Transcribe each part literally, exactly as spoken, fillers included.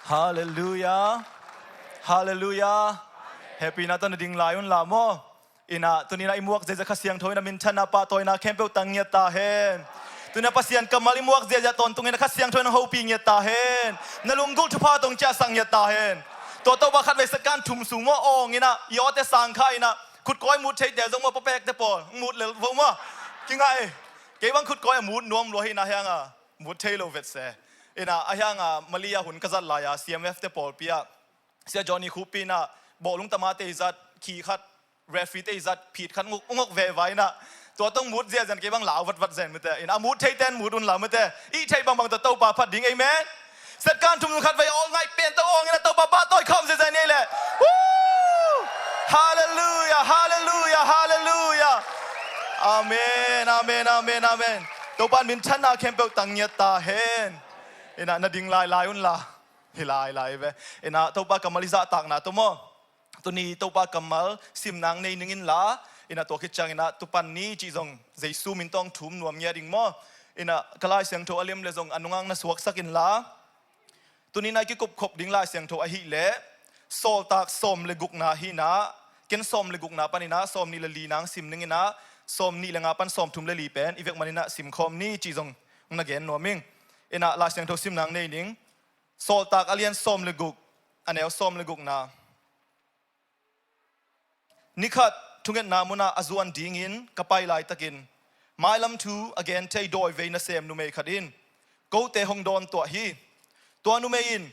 Halleluiah. Halleluiah. Hehpihna tawh na ding lai un la maw. Inah tuninah i muak ziahziah Kha Siangtho inah minthanna pahtawina khempeuh tang ngiat ta hen. Tuninah Pasian kammal i muak ziahziah tawntung inah Kha Siangtho inah hopih ngiat ta hen. Na lunggulh thupha tawh hong ciahsak ngiat ta hen. Tua Topa khatvei second thum sung maw awng inah i awte sangkha inah khutkawi mut theite zong maw, papekte pawl mut lel vo maw. Kingai. Kei bang khutkawi a mut nuam lua hi inah hianga mut thei lo vet se. Inah a hianga Malaysia hun ka zat lai-a C M F te pawlpi ah Sia Johnny Khup inah bawlung tama te i zat, khi khat, referee te i zat, phit khat nguk ungok veva inah tua tawh mut ziahziah kei bang lau vatvat zen mite. Inah a mut theiten mut un la mite. I theih bangbang tawh Topa phat ding, amen. Second thum khatvei awl ngaih pen tawh awng inah Topa pahtawi khawm ziahziah ni ei leh. Woo! Halleluiah, halleluiah, halleluiah. Amen, amen, amen, amen. Topa in minthanna khempeuh tang ngiat ta hen. Inah na ding lai lai un la. Hi lai lai ve. Inah Topa kammal i zahtakna tawh maw, tuni Topa kammal simnang nei ning in la. Inah tua khit ciang inah tupan ni cih zong Jesu min tawh hong thum nuam ngiat ding maw. Inah ka Lai Siangtho a liam le zong a nungang na suaksak in la. Tuninah i kikupkhop ding Lai Siangtho ahih leh Sawltak sawm le gukna hi inah, ken sawm le gukna pan inah sawm nih le li nang sim ning inah, sawm nih le nga pan sawm thum le li pen i vekman inah simkhawm ni cih zong na gen nuam ing. Inah Lai Siangtho simnang nei ning. Sawltak a lian sawm le guk, a neu sawm le gukna. Nikhat thungetna munah a zuan dingin ka pai laitakin mailam thu a gen thei dawivei nasem numei khat in kote hong dawntuah hi. Tua numei in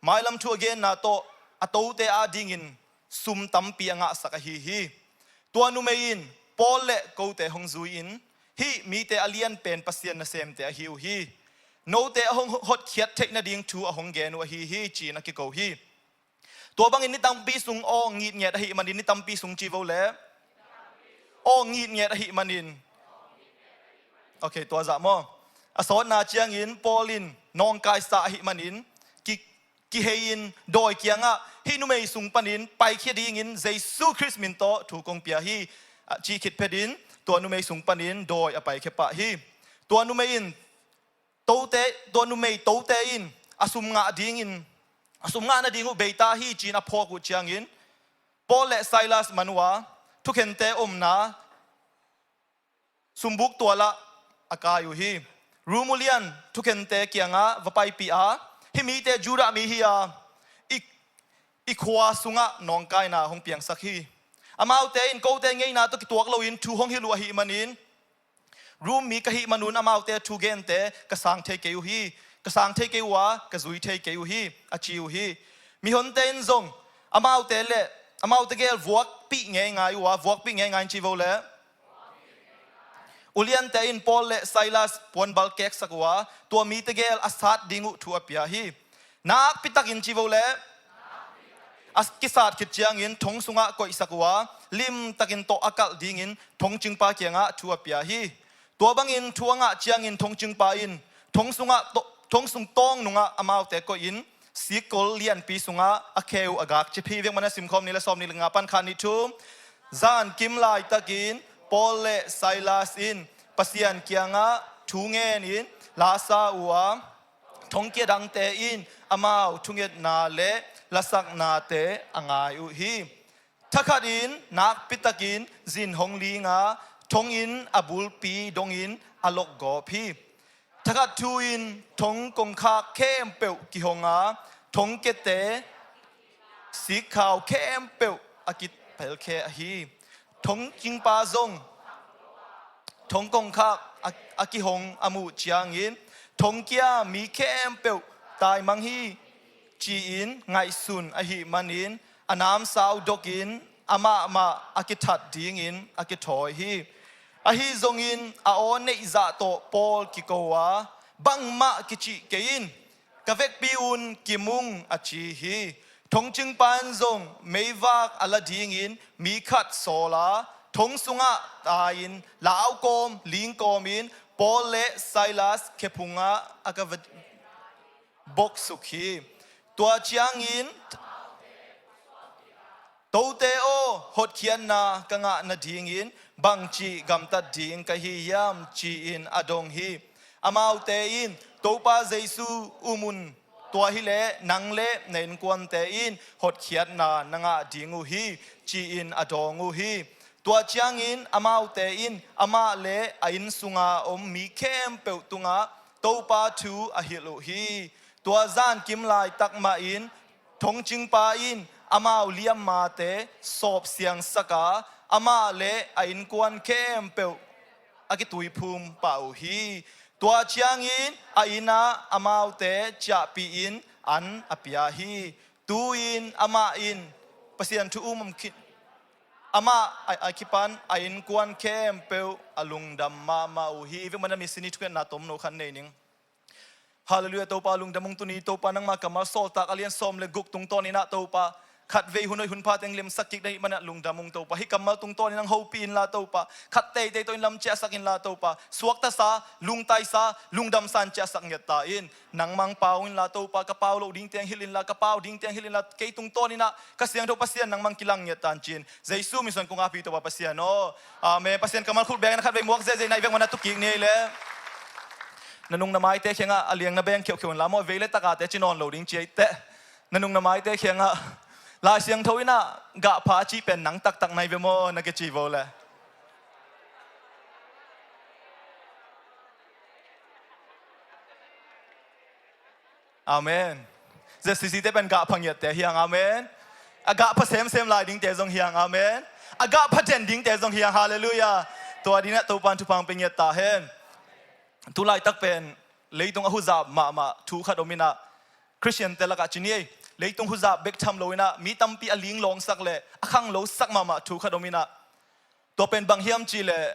mailam thu a genna tawh a tote adingin sum tampi a ngahsak ahi hi. Tua numei in Paul le kote hong zui-in, hih mite a lianpen Pasian nasemte ahi uh hi. Note a hong hotkhiat theih nading thu a hong gen uh ahi hi, ci-in a kiko hi. Tua bangin ni tampi sung aw ngitnget ahih manin, ni tampi sung ci vo le. Aw ngitnget ahih manin. Ok, tua zah maw. A sawtna ciangin Paul in nawngkaisa ahih manin ki, kihei-in dawi kiangah hih numei sung panin paikhia dingin Jesu Khrist min tawh thu kong pia hi, a ci khit phetin tua numei sung panin dawi a paikhia pah hi. Tua numei in tote, tua numei tote in a sum ngah dingin, a sum ngah nading uh beita hi ci-in a phawk uh ciangin Paul le Silas man uh a thukhente omna sumbuk tualah a kai uh hi. Rom ulian thukhente kiangah va paipih a, hih mite Judah mi hi a, i, i khua sungah nawngkaina hong piangsak hi. Amaute in kote ngeina tawh kituak loin thu hong hilh uh ahih manin, Rom mi ka hih manun amaute thugente ka sang thei kei uh hi, ka sang thei kei uh a, ka zui thei kei uh hi, a ci uh hi. Mihonte in zong amaute le, amaute gel vuakpih ngeingai uh a, vuakpih ngeingai in ci vo le. Uliante in Paul le Silas puanbal keksak uh a, tua mite gel a sat ding uh thu a pia hi. Nakpitakin ci vo le. A kisat khit ciangin thong sungah koihsak uh a, limtakin tawh a kalh dingin thongcingpa kiangah thu a pia hi. Tua bangin thu a ngah ciangin thongcingpa in thong sungah tawh, thong sung tawng nungah amaute koihin sikkol lianpi sungah a khe uh a gakcip hi. Vekman a simkhawm ni le, sawm ni le nga pan khat ni thum. Zankim laitakin Paul le Silas in Pasian kiangah thu ngenin la sa uh a, thongkia dangte in amau thungetna le lasaknate a ngai uh hi. Thakhatin nakpitakin zin hong ling a, thonginn a bulpi dongin a lokgawp hi. Thakhat thu-in thong kongkhak khempeuh kihong a, thongkiate sikkhau khempeuh a kipelkhe ahi. Thongcingpa zong thong kongkhak a, a kihong a muh ciangin, thongkia mi khempeuh taimang hi, ci-in ngaihsun ahih manin a namsau dokin amah mah a kithat dingin a kithawi hi. Ahi zongin a aw neih zah tawh Paul kiko a, bangmah kicih kei in, ka vekpi un kim ung, a ci hi. Thongcingpa in zong meivak a la dingin mi khat sawl a, thong sungah tai-in lau kawm ling kawmin Paul le Silas khephungah a ka va boksuk hi. Tua ciangin, tote aw, hotkhiatna ka ngah nadingin bangci gamtat ding ka hi hiam, ci-in a dong hi. Amaute in Topa Jesu um un, Tua hileh nang le na innkuante in hotkhiatna na ngah ding uh hi, ci-in a dawng uh hi. Tua ciangin amaute in amah le a inn sunga om mi khempeuh tungah Topa thu a hilh uh hi. Tua zankim laitak mahin thongcingpa in amau liammate sawpsiangsak a, amah le a innkuan khempeuh a kituiphum pah uh hi. Tua ciangin a innah amaute ciahpihin an a pia hi. Tu-in amah in Pasian thu um khin, amah a, a kipan a innkuan khempeuh a lungdam mahmah uh hi. Vekmana misini thukhenna tomno khan nei ning. Halleluiah, Topa lungdam ung. Tuni Topa nangma kammal Sawltak a lian sawm le guk tungtawninah Topa khatvei hun hoih hun pha teng lemsak kik na hih manah lungdam ung Topa. Hih kammal tungtawnin nang hopih inla Topa, khat teitei tawh in lam ciahsak inla Topa, suaktasa, lungtaisa, lungdamsa in ciahsak ngiat ta in. Nangmang pau inla Topa, ka pau loh ding teng hilh inla, ka pau ding teng hilh inla, kei tungtawninah ka siangtho Pasian nangmang kilang ngiat tan cin. Jesu min suang kong api Topa Pasian aw. Amen. Pasian kammal khut bengin a khatvei muak zehzeh na i vek mana tukik ni ei le. Na nung na maite khiangah a liang na beng khiauhkhiau inla maw, vei le takate ci nawn lo ding ci ei teh. Na nung na maite khiangah Lai Siangtho inah gahpha cih pen nang taktak na i ve maw na kici vo le. Amen. ZCC te pen gahpha ngiatte hiang, amen. A gahpha semsem lai dingte zong hiang, amen. A gahpha den dingte zong hiang, halleluiah. Tua dinah Topan thupha pia ngiat ta hen. Tulaitak pen leitung a huzap mahmah thu khat om inah, Khristiante lakah ci ni ei, leitung huzap bek tham lo inah mi tampi a linglawngsak le a khanglosak mahmah thu khat om inah, tua pen bang hiam cihleh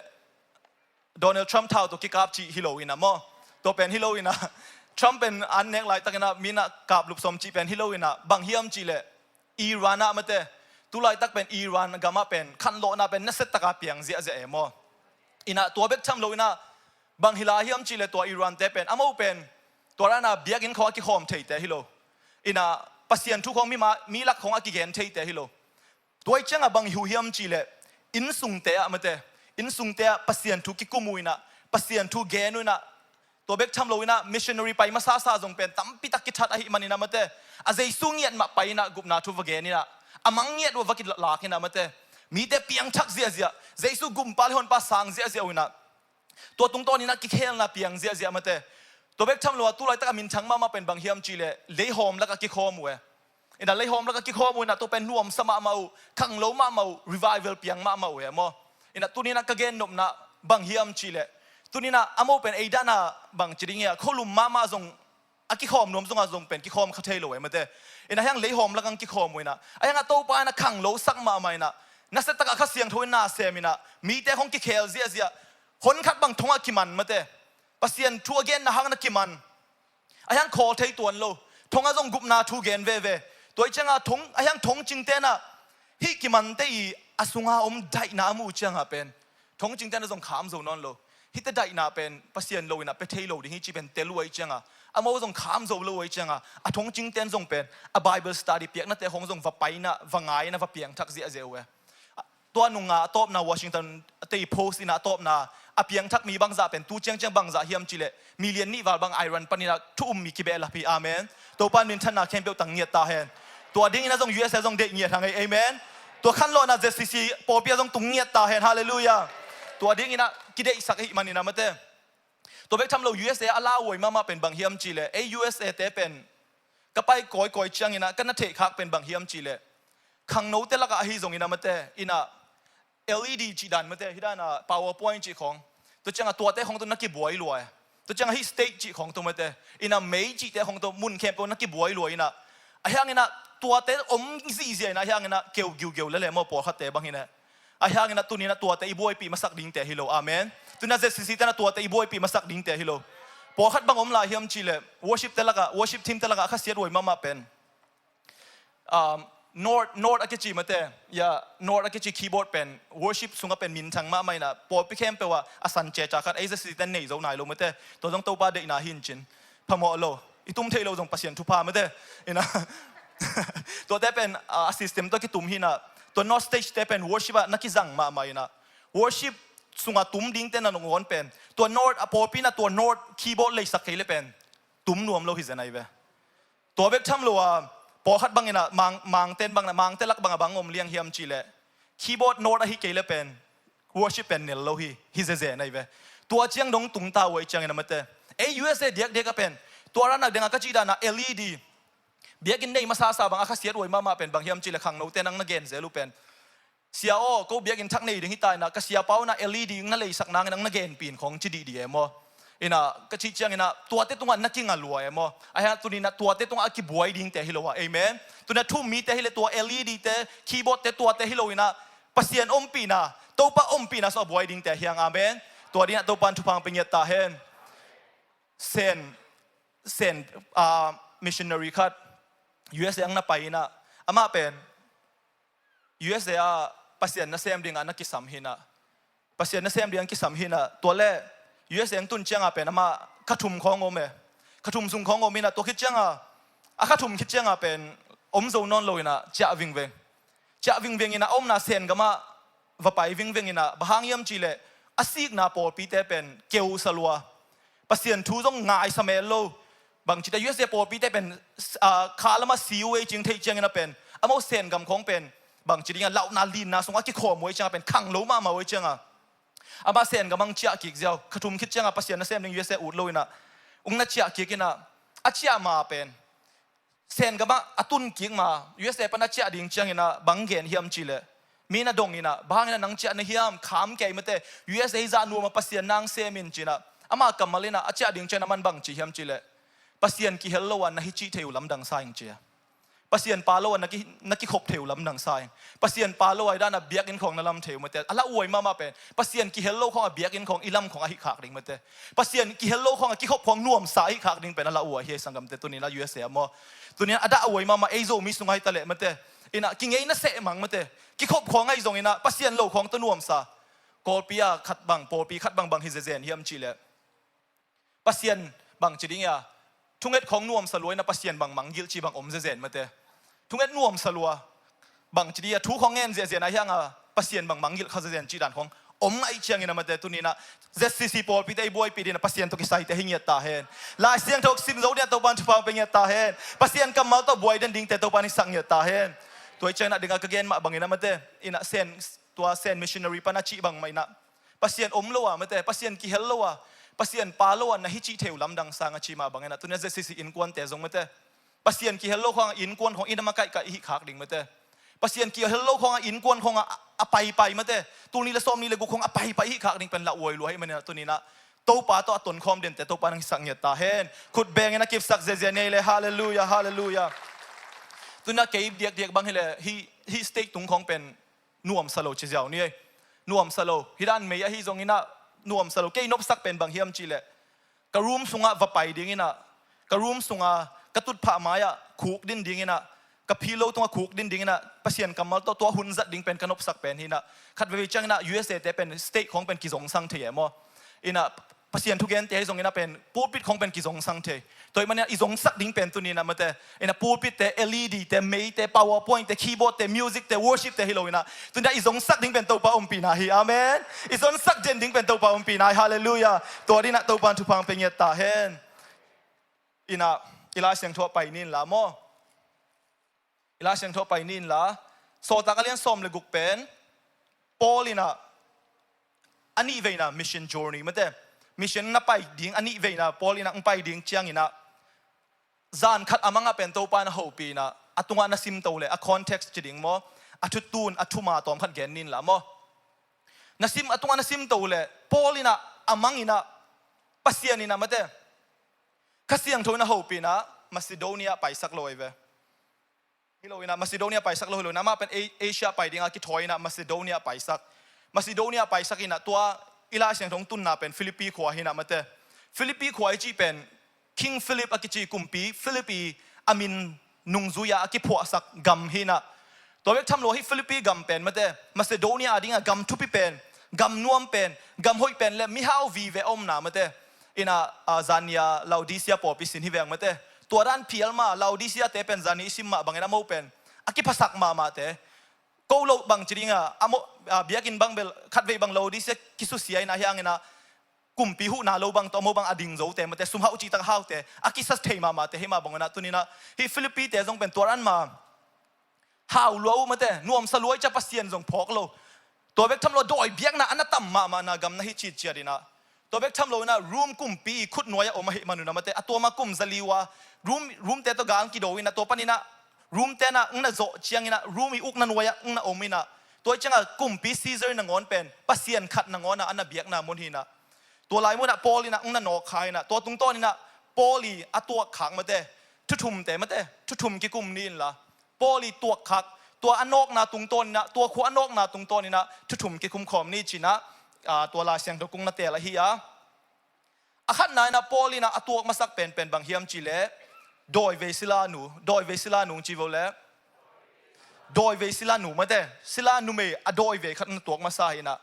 Donald Trump thau tawh kikap cih hi lo inah maw. Tua pen hi lo inah Trump pen an nek laitakinah minah kap lupsawm cih pen hi lo inah bang hiam cihleh Iran ah mate, tulaitak pen Iran gamah pen khanlawhna pen nasiataka piang ziahziah e maw. Inah tua bek tham lo inah bang hi lai hiam cihleh tua Iran te pen amau pen tua rana biakinn khawng a kikhawm theite hi lo. Inah Pasian thu khawng mi ma, mi lak khawng a kigen theite hi lo. Tua ih ciangah bang hi uh hiam cihleh innsungte ah mate, innsungte ah Pasian thu kikum uh inah, Pasian thu gen uh inah, tua bek tham lo inah missionary pai masasa zong pen tampitak kithat ahih man inah mate, a Jesu ngiat mah pai inah gupna thu va gen inah, a mang ngiat uh va kilak inah mate, mite piangthak ziahziah, Jesu gumpa le honpa sang ziahziah uh inah, tua tungtawn inah kikhelna piang ziahziah mate. Tua bek tham lo a tulaitak a minthang mahmah pen bang hiam cihleh leihawm lakah kikhawm uh e. Inah leihawm lakah kikhawm uh inah tua pen nuamsa mahmah uh, khanglo mahmah uh, revival piang mahmah uh e maw. Inah tuninah ka gennopna bang hiam cihleh, tuninah amau pen eidana bang ci ding hia, kholum mahmah zong a kikhawm nuam zongah zong pen kikhawm kha thei lo e mate. Inah hiang leihawm lakah kikhawm uh inah, a hiangah Topa inah khanglosak mahmah inah, nasiatakah Kha Siangtho in na sem inah mite khawng kikhel ziahziah, hon khat bang thongah kiman mate. Pasian thu a genna hang na kiman. A hiang khawl thei tuan lo. Thongah zong gupna thu gen veve. Tua ih ciangah thong, a hiang thongcingte inah hih kimante ih a sunga om daihna a muh uh ciangah pen thongcingte inah zong kham zo nawn lo. Hihte daihna pen Pasian lo inah pia thei lo ding hi cih pen tel uh ahih ciangah, amau zong kham zo lo ahih ciangah, a thongcingte in zong pen a Bible study piaknate khawng zong va pai inah, va ngai inah, va piangthak ziahziah uh e. Tua nunga a tawpna Washington te ih post inah a tawpna a piangthak mi bangzah pen tu ciangciang bangzah hiam cihleh million nih val bang Iran paninah thu um mi kibehlap hi. Amen. Topa in minthanna khempeuh tang ngiat ta hen. Tua dingin a zong U S A zong deih ngiat hang ei. Amen. Tua khanlawhna Z C C pawlpi a zong tung ngiat ta hen. Halleluiah. Tua dinginah kideihsak ahih maninah mate. Tua bek tham lo U S A a lauhuai mahmah pen bang hiam cihleh, ei U S A te pen ka pai kawikawi cianginah ka na theihkhak pen bang hiam cihleh, khangnote lakah ahi zonginah mate, inah L E D cih dan mate, hih danah PowerPoint cih khawng, tua ciangah tuate khawng tawh na kibuai lua e. Tua ciangah hih stage cih khawng tawh mate, inah mei cihte khawng tawh mun khempeuh na kibuai lua inah, a hianginah tuate om zihziah inah a hianginah keu giugeu lele maw, pawlkhatte bang hinah. A hianginah tuninah tuate i buaipih masak dingte hi lo. Amen. Tuninah Z C C tenah tuate i buaipih masak dingte hi lo. Pawlkhat bang om lai hiam cihleh, worship te lakah, worship team te lakah a khasiathuai mahmah pen, um, Nord, Nord a kici mate, ya, Nord a kici keyboard pen worship sungah pen minthang mahmah inah, pawlpi khempeuh ah a san ceca khat ei Z C C ten nei zo nai lo mate. Tua zong Topa deihna hi in cin. Phamawh lo. I tum theih loh zong Pasian thupha mate. Inah tuate pen, ah, a system tawh kitum hinah, tua Nord stage te pen worship ah na kizang mahmah inah, worship sungah tum dingte na nong pen, tua Nord a pawlpi inah tua Nord keyboard leisak kei le pen tum nuam lo hi zen ahi ve. Tua bek tham lo a, pawlkhat bangin ah mang, mangten bangin ah, mangte lak bangah bang om liang hiam cih leh, keyboard note ahi kei le pen worship pen nel lo hi, hi zezen ahi ve. Tua ciang dong tung ta uh ahih ciangin ah mate, ei U S A diakdiak ah pen, tua ranak dengah ka cih dan ah L E D, biakinn nei masasa bang a khasiat uh ahi mahmah pen bang hiam cih leh khangnote nang na gen zel uh pen, "Sia aw, ko biakinn thak nei ding hi ta in ah, ka siapa un ah L E D na leisak nangin nang na genpih in," khong ci dihdih e maw. In ah ka cih ciangin ah tuate tungah na kinga lua e maw. Ahih hang tuni in ah tuate tungah a kibuai dingte hi lo a, amen. Tuni in ah thu-um mite hi leh tua L E D te, keyboard te, tuate hi lo in ah Pasian ompihna, Topa ompihna sungah buai dingte hi hang, amen. Tua ding in ah Topa'n thupha hong pia ngiat ta hen. Sen, Sen, ah, missionary khat U S A ang na pai in ah, amah pen U S A ah Pasian nasem dingah na kisam hi in ah, Pasian nasem dingah kisam hi in ah, tua leh U S A ang tun ciangah pen amah kha thum khong om e. Kha thum sung khong om in ah, tua khit ciangah, a kha thum khit ciangah pen om zo nawn lo in ah ciah vingveng. Ciah vingveng in ah a omna Sen gamah va pai vingveng in ah, bang hang hiam cih leh a sikna pawlpite pen keu sa lua. Pasian thu zong ngaisa mel lo. Bangci ta U S A pawlpite pen, ah, kha lamah si uh ei cing theih ciangin ah pen, amau Sen gam khong pen bangci ding ah lauhna linna sungah a kikhawm uh ei ciangah pen khang lo mahmah uh ei ciangah, amah Sen gam ang ciah kik ziau. Kha thum khit ciangah Pasian nasem ding U S A ut lo in ah, ung na ciah kik in ah, a ciah ma pen Sen gamah a tun kik ma, U S A pan a ciah ding ciangin ah bang gen hiam cih leh, mi na dong in ah, "Bang hangin ah nang ciah na hiam, kham kei mate, U S A hi zah nuam a, Pasian nang sem in," ci in ah, amah kammal in ah a ciah ding ciangin ah aman bang ci hiam cih leh, "Pasian kihel lo a na hi cih thei uh lamdang sa ing," ci a. "Pasian pa lo a na ki, na kikhop thei uh lamdang sa ing. Pasian pa lo a hi dan a biakinn khong na lam thei uh mate." A lauhuai mahmah pen Pasian kihel lo khong a biakinn khong i lam khong ahi khak ding mate. Pasian kihel lo khong a kikhop khong nuamsa ahi khak ding pen a lauhuai hi ei sanggamte, tuni in ah U S A ah maw. Tuni in ah a dauhuai mahmah ei Zomi sung ahi ta leh mate, in ah kingeina seh mang mate, kikhop khong ahi zong in ah Pasian lo khong tawh nuamsa. Kawlpi ah khat bang, pawlpi khat bang bang hi zezen hiam cih leh, Pasian bangci ding a, thunget khong nuamsa lua in ah Pasian bang manggilh ci bang om zezen mate. Thunget nuamsa lua, bangci ding a, thu khong ngen ziahziah na hi hang a, Pasian bang manggilh kha zezen cih dan khong om ahih ciangin ah mate, tuni in ah Z C C pawlpite i buaipih ding in ah Pasian tawh kisaite hi ngiat ta hen. Lai Siangtho sim zo ding ah Topa'n thupha hong pia ngiat ta hen. Pasian kammal tawh buai den dingte Topa'n hong sak ngiat ta hen. Tua ahih ciangin ah ding a ka gen mah bangin ah mate, in ah Sen, tua Sen missionary pan a cih bang mah in ah, Pasian om lo a mate, Pasian kihel lo a, Pasian pa lo a na hi cih thei uh lamdang sa ing a ci mah bangin ah, tuni a Z C C innkuante zong mate, Pasian kihel lo khong a innkuan khong i na makaihkaih i hih khak ding mate. Pasian kihel lo khong a innkuan khong a, a paipai mate, tul nih le sawm nih le guk khong a paipai i hih khak ding pen lauhuai lua ahih manin ah tuni in ah Topa tawh a tonkhawm dente Topa'n hong hisak ngiat ta hen. Khut beng in a kipsak ziahziah ni ei le, halleluiah, halleluiah. Tuni in ah kei diakdiak bang hi leh, hih, hih stage tung khong pen nuamsa lo ci ziau ni ei. Nuamsa lo. Hih dan mei ahi zong in ah nuamsa lo. Kei nopsak pen bang hiam cih leh, ka room sungah va pai ding in ah, ka room sungah ka tutphah mai-ah khukdin ding in ah, ka pillow tungah khukdin ding in ah, Pasian kammal tawh tua hun zat ding pen ka nopsak pen hi in ah. Khat veivei ciangin ah U S A te pen stage khong pen kizongsang thei e maw. In ah Pasian thugente ahi zongin ah pen pulpit khong pen kizongsang thei. Tua ahih manin ah i zongsak ding pen tuni in ah mate, in ah pulpit te, L E D te, mei te, PowerPoint te, keyboard te, music te, worship te hi lo in ah, tuni in ah i zongsak ding pen Topa ompihna hi. Amen. I zongsak den ding pen Topa ompihna hi. Halleluiah. Tua ding in ah Topa'n thupha hong pia ngiat ta hen. In ah i Lai Siangtho ah pai ni in la maw. I Lai Siangtho ah pai ni in la. Sawltak a lian sawm le guk pen Paul in ah a nihveina mission journey mate, mission na pai ding a nihveina Paul in ah hong pai ding ciangin ah, zan khat a mang ah pen Topa'n a hopih in ah, a tungah na simto leh, a context ci ding maw, a thutun, a thuma tawm khat gen ni in la maw. Na sim, a tungah na simto leh, Paul in ah a mang in ah, Pasian in ah mate, Kha Siangtho in a hopih in ah Macedonia paisak lo ahi ve. Hi lo in ah, Macedonia paisak lo hi lo in ah, amah pen A-, Asia pai ding a kithawi in ah Macedonia paisak. Macedonia paisak in ah tua i Lai Siangtho hong tunna pen Philippi khua hi in ah mate. Philippi khua i cih pen King Philip a kici, kumpi Philip i a min nungzui a a kiphuahsak gam hi in ah. Tua bek tham lo, hih Philippi gam pen mate, Macedonia a ding a gam thupi pen, gam nuam pen, gam hoih pen le mihau vive a omna mate. In ah, a, zan nih a Laodicea pawlpi sin hi veng mate. Tua dan phial mah, Laodicea te pen zan nih i sim mah bangin a mo pen a kiphasak mahmahte. Ko lo bangci ding a, a mo, a, biakinn bang bel khatvei bang Laodicea kisusia in ah, hi hangin ah kumpi huhna lo bang tawh, amau bang a ding zote mate, sum hauh cihtak haute, a kisa thei mahmahte, hih mah bang un ah tuni-in ah hih Philippi-te zong pen tua ran mah hau lua uh mate, nuamsa lua uh, cia Pasian zong phawk lo. Tua bek tham lo dawi biakna a na tam mahmahna gam na hi citciat in ah, tua bek tham lo in ah Rome kumpi i khut nuai-ah om ahih man un ah mate, a tua mah kum za li uh a, Rome, Rome-te tawh gal kido in ah, tua panin ah Rome-te in ah hong na zawh ciangin ah Rome i ukna nuai-ah hong na om in ah, tua ciangah kumpi Caesar nangawn pen Pasian khat nangawn ah a na biakna mun hi in ah, tua lai mun ah Paul in ah hong na nawk kha in ah, tua tungtawn in ah Paul i a tuakkhak mate, thuthumte mate, thuthum kikum ni inla, Paul i tuakkhak, tua a nawkna tungtawn in ah, tua khua a nawkna tungtawn in ah thuthum kikum khawm ni ci-in ah, aa, tua Lai Siangtho kong na teel ahi a. A khatna in ah Paul in ah a tuak masak penpen bang hiam cih leh, dawivei silanu, dawivei silanu ci vo leh, dawivei silanu mate, sila numei a dawivei khat na tuak masa hi in ah.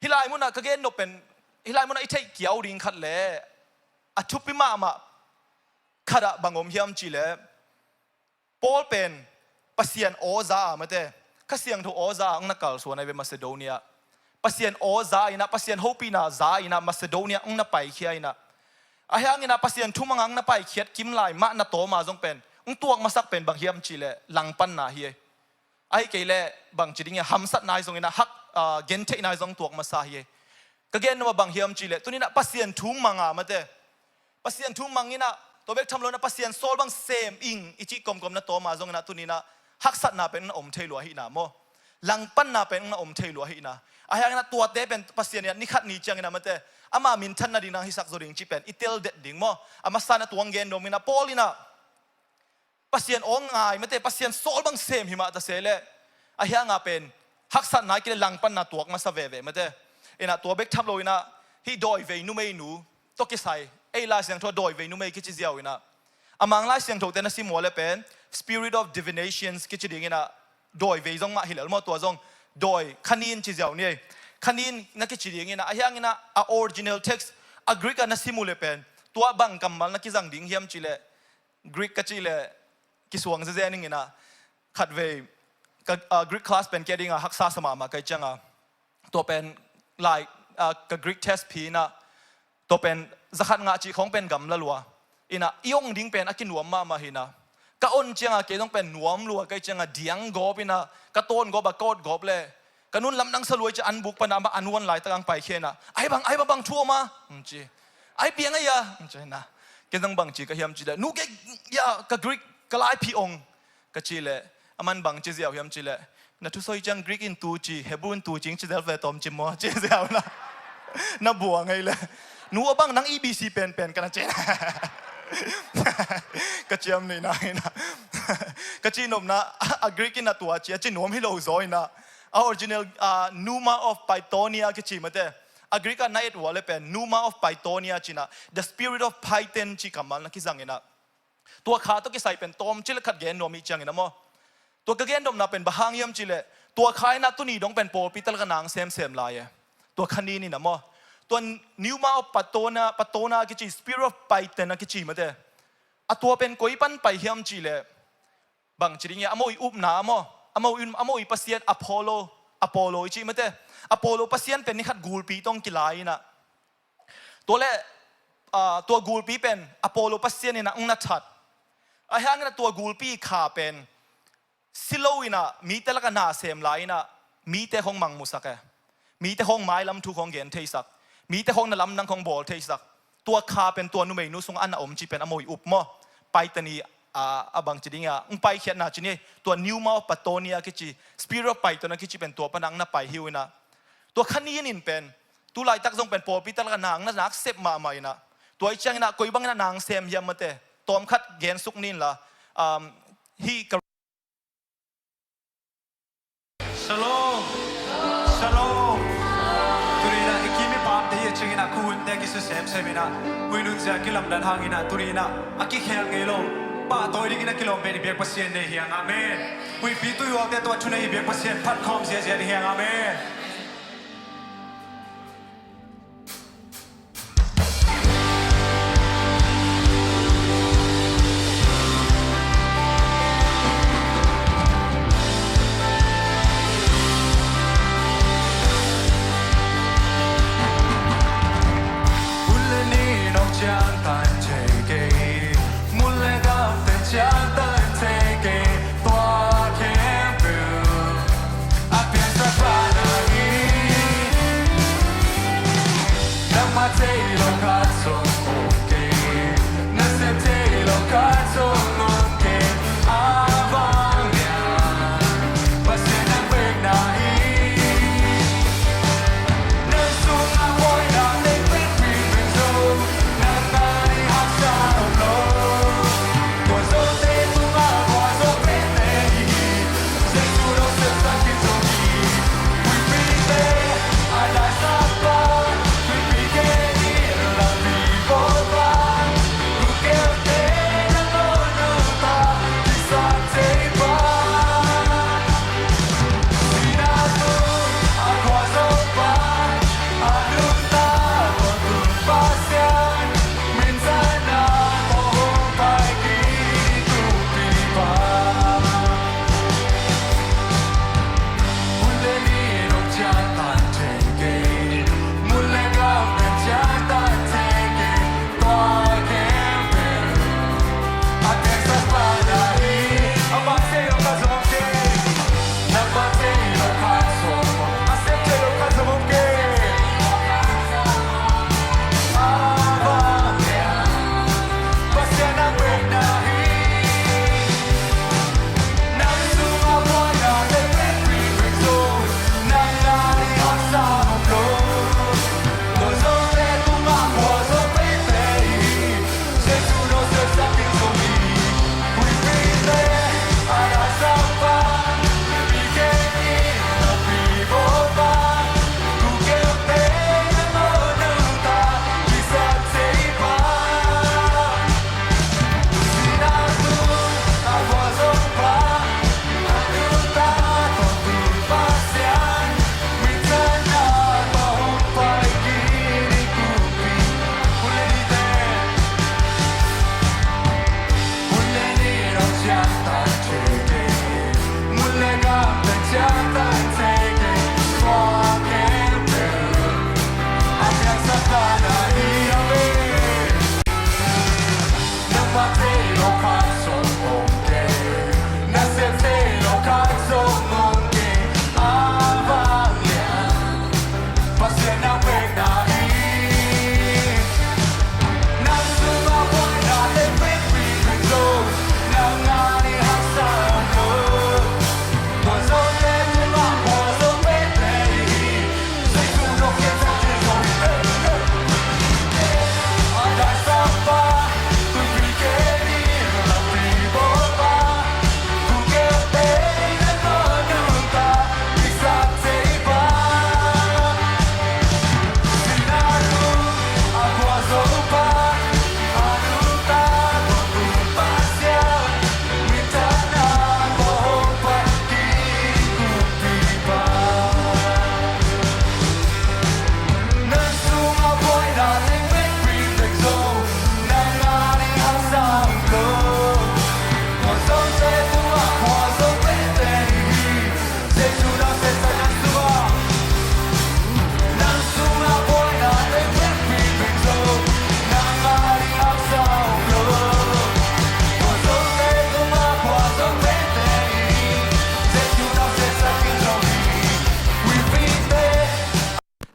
Hih lai mun ah ka gen nop pen, hih lai mun ah i theih kiau ding khat leh, a thupi mahmah khat ah bang om hiam cih leh, Paul pen Pasian aw za a mate, Kha Siangtho aw za a hong na kalsuan ahi ve Macedonia. Pasian aw za in ah, Pasian hopihna za in ah Macedonia hong na paikhia in ah, ahih hangin ah Pasian thu mang a hong na paikhiat kim lai mah na tawm a zong pen hong tuak masak pen bang hiam cih leh langpanna hi ei. Ahih kei leh bangci ding hiam, hamsatna ahi zongin ah, hak, aa, gentheihna ahi zong tuak masa hi ei. Ka gen nop ah bang hiam cih leh, tuni-in ah Pasian thu mang a mate, Pasian thu mang in ah, tua bek tham lo in ah Pasian sawl bang sem ing i cih kawmkawm na tawm a zongin ah tuni-in ah haksatna pen hong na om thei lua ahihna maw, langpanna pen hong na om thei lua ahihna. Ahih hangin ah tuate pen Pasian in ah ni khat ni ciangin ah mate, ama minthan nading nang hisak zaw ding cih pen i tel det ding maw. A masa in ah tua hong gen nuam in ah, Paul in ah Pasian aw ngai mate, Pasian sawl bang sem hi mah ta se leh, ahih hang a pen haksatna ahih kei leh langpanna tuak masa veve mate. In ah tua bek tham lo in ah hih dawivei numeinu tawh kisai, ei Lai Siangtho dawivei numei kici ziau in ah, a Mang Lai Siangthote na sim uh leh pen Spirit of Divinations kici ding in ah, dawivei zong mah hi lel maw, tua zong dawi khanin ci ziau ni ei. Khanin na kici ding in ah, ahih hangin ah a original text, a Greek ah na sim uh leh pen tua bang kammal na kizang ding hiam cih leh, Greek ka cih leh kisuang zezen ing in ah, khatvei ka, ah, Greek class pen kei a ding a haksa sa mahmah ka hih ciang a, tua pen lai, ah, ka Greek test phi in ah, tua pen zakhat ngah cih khawng pen gamla lua in ah, i ong ding pen a kinuam mahmah hi in ah, ka on ciang a kei zong pen nuam lua ka hih ciang a, diang gawp in ah, ka tawn gawp a, ka ot gawp leh ka nu'n lamdang sa lua ci-a an buk pan ah, amah an uan laitak a hong paikhia in ah, "Ai bang, ai bang, bang thu om a?" hong ci. "Ai piang a hia?" hong ci in ah, kei zong bangci ka hiam cih leh, "Nu kei ya, ka Greek, ka lai phi ong," ka cih leh, aman bangci ziau hiam cih leh, "Na thusawi ciang Greek in tu ci, Hebrew in tu ci ing ci zel ve tawm ci maw," ci ziau in ah, "Na buang ei leh." "Nu aw bang, nang E B C penpen ka na ci," ka ciam ni na in ah, ka cihnopna, a Greek in a tua ci a ci nuam hi lo zaw in ah, a original, ah, pneuma of Pythonia kici mate, a Greek ah na et uh leh pen pneuma of Pythonia ci in ah, the spirit of Python ci kammal na kizang in ah, tua kha tawh kisai pen tawmcik le khat gen nuam ih ciangin ah maw, tua ka gen nopna pen bang hang hiam cih leh, tua kha in ah tuni dong pen pawlpi te lak ah na hong semsem lai e. Tua kha nin in ah maw, tua pneuma of Pythonia, Pythonia kici, spirit of Python a kici mate, a tua pen koi pan pai hiam cih leh, bangci ding hiam, amau i upna ah maw, amau i, amau i pasian Apollo, Apollo i cih mate, Apollo pasian pen ni khat gulpi tawh hong kilai in ah, tua leh, ah, tua gulpi pen Apollo pasian in ah hong na that. Ahih hangin ah tua gulpi kha pen si lo in ah mite lak ah na sem lai in ah, mite khawng mangmusak e, mite khawng mailam thu khawng gen theisak, mite khawng na lamdang khawng bawl theisak. Tua kha pen tua numeinu sungah a na om cih pen amau i up maw. Python i, ah, a bangci ding hiam, hong paikhiatna ci ni, tua pneuma of Pythonia kici, spirit of Python a kici pen tua pan ah hong na pai hi uh in ah, tua kha nin in pen tu laitak zong pen pawlpi te lak ah na hong na nak sep mahmah in ah, tua ih ciangin ah koi bangin ah na hong sem hiam mate, tawmkhat gensuk nin la, um, hih ka Shalom. Shalom. Tuni in ah i kim i pamte hi a ciangin ah, khuhunte kisa semsem in ah, huih nunzia kilamdan hangin ah, tuni in ah a kikhel ngei lo, pahtawi dingin a kilawm pen i biak Pasian nei hi hang. Amen. Huihpi tuihualte tawh a thunei i biak Pasian phat khawm ziahziah ding hi hang. Amen.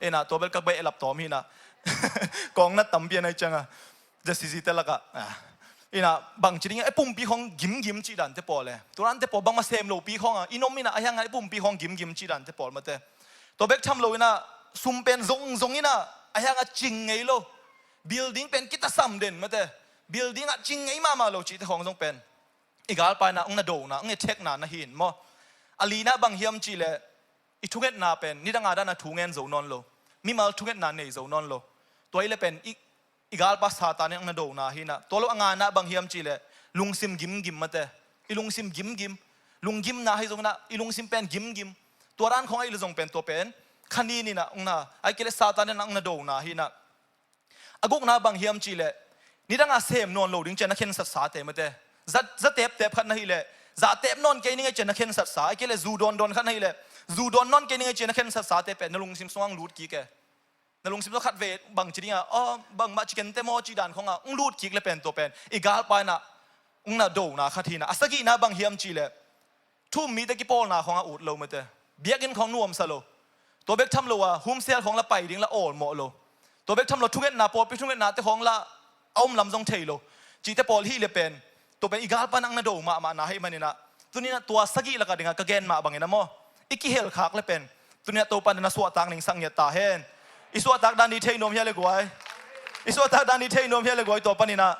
Ina, tua bel ka beh lap tawm hi na. Kong na tampi a nai cianga. Za sisi te laka. Ah. Ina, bang ci ding, e pumpi khong gimgim ci dan te pawl e. Turan te pawl bang ma sem lo pi khong a. Inom ina, a hiang a e pumpi khong gimgim ci dan te pawl mate. Tua bek tham lo ina, sum pen zong zong ina, a hiang a cing ngei lo. Building pen kita sam den mate. Building a cing ngei mama lo ci te khong zong pen. I galpa ina, ung na do na, ung e thek na na hin mo. A lina bang hiam ci le, i thungetna pen, nidang a dan a thu ngen zo nawn lo. Mimal thungetna nei zo nawn lo. Tua i le pen, i, i galpa Satan in ang na do na hi na. Tua lo a ngana bang hiam ci le, lungsim gimgim mate. I lungsim gimgim. Lunggimna hi zong na, i lungsim pen gimgim. Tua dan khong a i le zong pen, tua pen. Khanin ina, ung na, ai ki le Satan in ang na do na hi na. A gukna bang hiam ci le, nidang a sem nawn lo ding cian na khensat sa te mate. Za, za tep tep khat na hi le, za tep nawn kei ning e cian na khensat sa, a ki le zu dawn dawn khat na hi le, zu dawn nawn kei ning e cian na khensat sa te pen na lungsim sung ang lut kik e. Na lungsim sung khat ve bang ci ding a, oh, bang ma ci ken te maw ci dan khong a, ung lut kik le pen tua pen. I galpa ina, ung na do na khat hi na. A sagihna bang hiam ci le, thu-um mite kipawlna khong a ut lo mate. Biakinn khong nuamsa lo. Tua bek tham lo a, humsel khong la pai ding la awlmawh lo. Tua bek tham lo thungetna, pawlpi thungetna te khong la a om lam zong thei lo. Ci te pawl hi le pen. Tua pen i galpa in ang na do mahmah na hi man ina. Tuni ina tua sagih laka ding a ka gen mah bang ina maw. I kihel khak le pen. Tuni ina Topa in na suahtak ning sak ngiat ta hen. I suahtak dan i thei nuam hia le guai. I suahtak dan i thei nuam hia le guai Topa ina.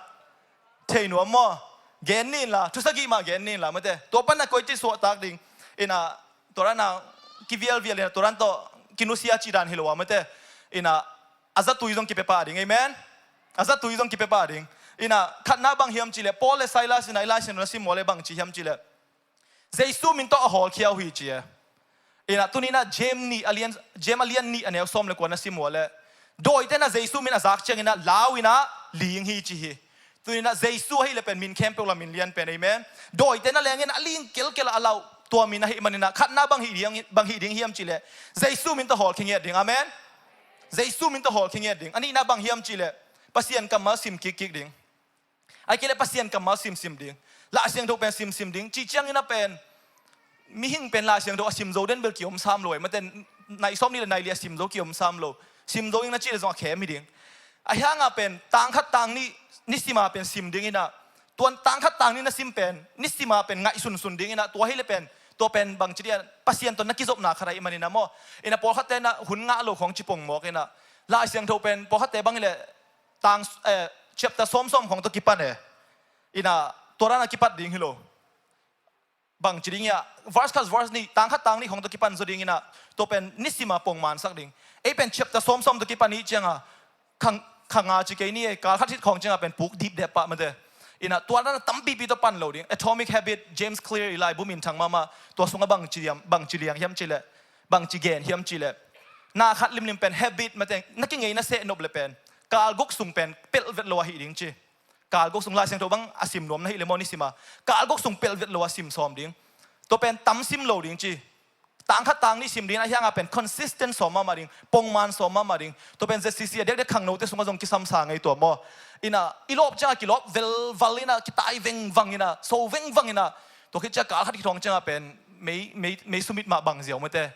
Thei nuam maw? Gen nin la, thu sagih mah gen nin la, mate. Tua pan a koi ci suahtak ding. Ina, tua ran a kivialvial ina, tua ran tawh kinusia ci dan hi lo a, mate. Ina, a zatui zong kipia pah ding, amen? A zatui zong kipia pah ding. Ina, khatna bang hiam ci le, Paul le Silas ina, i Lai Siangtho na sim maw le bang ci hiam ci le. Jesu min tawh a hawlkhia uh hi ci e. Ina, tuni ina James nih a lian, James a lian nih a neu sawm le kua na sim uh a le. Dawite na Jesu min a zak ciang ina lau ina ling hi ci hi. Tuni ina Jesu ahi le pen min khempeuh la min lian pen, amen. Dawite na leng ina a ling kelkel a lau tua min ahi man ina khatna bang hi ding, bang hi ding hiam ci le. Jesu min tawh hawlkhia ngiat ding, amen. Jesu min tawh hawlkhia ngiat ding. A nihna bang hiam ci le. Pasian kammal sim kikkik ding. Ai ki le Pasian kammal simsim ding. Lai Siangtho pen simsim ding. Ci ciang ina pen. Mihing pen Lai Siangtho a sim zo den bel kiom sam lo. Mate nai sawm nih le nai li a sim zo kiom sam lo. Sim zo ing na ci le zong a khem hi ding. A hiang a pen tang khat tang nih nisima pen sim ding ina. Tuan tang khat tang nih na sim pen nisima pen ngaih sunsun ding ina. Tua hi le pen. Tua pen bang ci dia Pasian tawh na kizopna khat a i man ina maw. Ina pawlkhat te na hun ngah lo khong ci pong mawk ina. Lai Siangtho pen pawlkhat te bang hi le tang, eh, chapter sawmsawm khong tawh kipan e. Ina, tua dan a kipat ding hi lo. Bang ci ding ia, verse khat verse nih, tang khat tang nih khong tawh kipan zaw ding ina, tua pen nisima pongman sak ding. Ei pen chapter sawmsawm tawh kipan ih cianga, khang, khanga ci kei ni e, kal khat hit khong cianga pen puk dipdep pah mate. Ina, tua dan a tampipi tawh pan lo ding. Atomic Habit, James Clear i laibu minthang mahmah, tua sunga bang ci liang, bang ci liang hiam ci le, bang ci gen hiam ci le. Na khat limlim pen habit mate, na kingei na seh nop le pen. Kal guk sung pen pelh vet lo ahi ding ci. Kal guk sung Lai Siangtho bang a sim nuam na hi le maw nisima. Kal guk sung pelh vet lo a sim sawm ding. Tua pen tam sim lo ding ci. Tang khat tang nih sim ding a hianga pen consistent sawm mahmah ding. Pongman sawm mahmah ding. Tua pen Z C C a dekdek khangnote sunga zong kisam sa ngei tua maw. Ina, i lawp cianga kilawp velval ina, kitai vengvang ina, so vengvang ina. Tua khit cia kal khat kithawng cianga pen mei, mei, mei sumit mah bang ziau mate.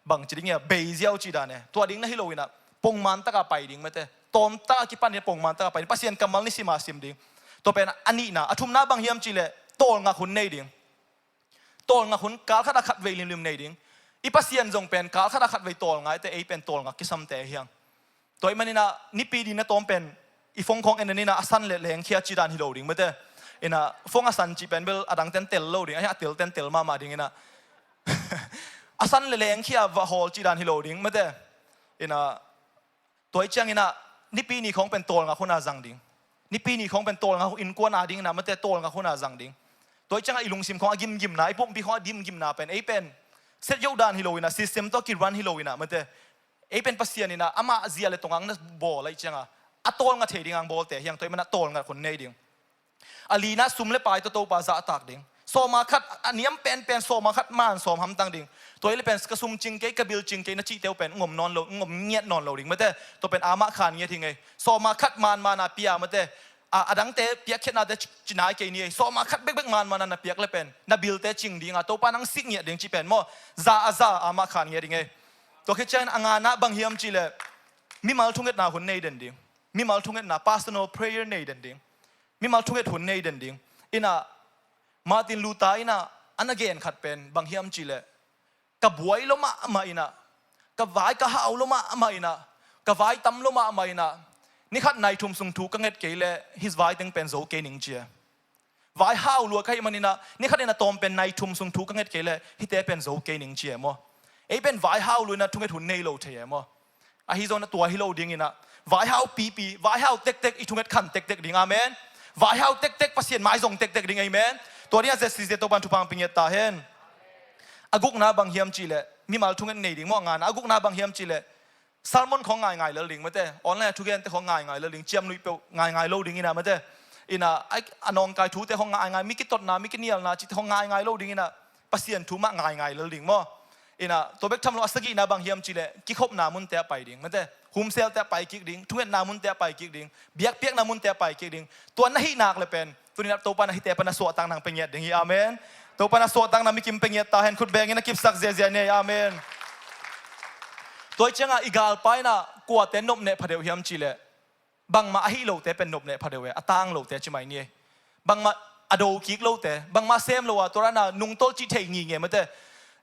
Bang ci ding ia, bei ziau ci dan e. Tua ding na hi lo ina, pongman taka pai ding mate. Tawm taka kipan ina, pongman taka pai ding. Pasian kammal nisima sim ding. Tua pen a nihna, a thumna bang hiam ci le, tawlngak hun nei ding. Tawlngak hun kal khat a khat vei limlim nei ding. I Pasian zong pen kal khat a khat vei tawlngaite, ei pen tawlngak kisamte hiang. Tua i man ina, nipi ding na tawm pen, i phone khong en ina a san le lengkhia ci dan hi lo ding mate. Ina, phone a san ci pen bel a dang ten tel lo ding, a hia a tel ten tel mahmah ding ina. A san le lengkhia va hawl ci dan hi lo ding mate. Ina, tua i ciang ina, nipi ni khong pen tawlngak hun a zang ding. Nipi ni khong pen tawlngak hun innkuan a ding ina, mate tawlngak hun a zang ding. Tua i cianga i lungsim khong a gimgimna, i pumpi khong a gimgimna pen, ei pen. Set yo dan hi lo ina, system tawh ki run hi lo ina, mate. Ei pen Pasian ina, amah zia le tongang na bawl ai cianga. A tawlnga thei ding ang bawlte, hiang tua i man a tawlnga hun nei ding. A lina sum le pai tawh Topa zahtak ding. Sawma khat a niam penpen, sawma khat man sawm hamtang ding. Tua hi le pen ka sum cing kei, ka bil cing kei na cihte uh pen ngom nawn lo, ngom ngiat nawn lo ding mate. Tua pen amah khan ngiat hi ngei. Sawma khat man man a pia mate. A, a dangte piakkhiatnate ci, ci nai kei ni ei. Sawma khat bekbek man man a na piak le pen na bilte cing ding a, Topa nang sik ngiat ding ci pen maw. Za a za amah khan ngiat hi ngei. Tua khit ciangin a ngana bang hiam cih leh mimal thungetna hun nei den ding. Mimal thungetna personal prayer nei den ding. Mimal thunget hun nei den ding. Ina Martin Luther ina ana gen khat pen bang hiam cih leh ka buai lo mahmah ina, ka vai ka hau lo mahmah ina, ka vai tam lo mahmah ina, ni khat nai thum sung thu ka nget kei leh hih vai teng pen zo kei ning ci e. Vai hau lua ka hih man ina, ni khat ina tawm pen nai thum sung thu ka nget kei leh hihte pen zo kei ning ci e maw. Ei pen vai hau lua ina thunget hun nei lo thei e maw. Ahi zongin a tua hi lo ding ina, vaihau pipi, vaihau tektek, i thunget khan tektek ding. Amen. Vaihau tektek, Pasian mai zong tektek ding. Amen. Tua ding a Z C Z Topan thupha pia ngiat ta hen. A gukna bang hiam cih leh mimal thunget nei ding maw, a ngana. A gukna bang hiam cih leh sermon khong ngaingai lel ding mate. Online a thugente khong ngaingai lel ding. Ciamnuih peuh ngaingai lo ding ina mate. Ina, ai, a nawngkai thute khong ngaingai, mi kitotna, mi kinialna cihte khong ngaingai lo ding ina. Pasian thu mah ngaingai lel ding maw. Ina, tua bek tham lo a sagihna bang hiam cih leh kikhopna munte a pai ding mate. Humselte a pai kik ding, thungetna munte a pai kik ding, biakpiakna munte a pai kik ding. Tua na hih nak le pen tuni in a Topa in a hihte pan a suahtakna pia ngiat ding hi. Amen. Topa in a suahtakna mikim pia ngiat ta hen. Khut bengin a kipsak ziazia ni ei. Amen. Tua hi ciangin a i galpa ina kuate nopneh pha deuh hiam cih leh bangmah ahi lote pen nopneh pha deuh e, a tang lote ci mai ni ei. Bangmah a do kik lote, bangmah sem lo a, tua dan a nungtolh cih thei nginge mate.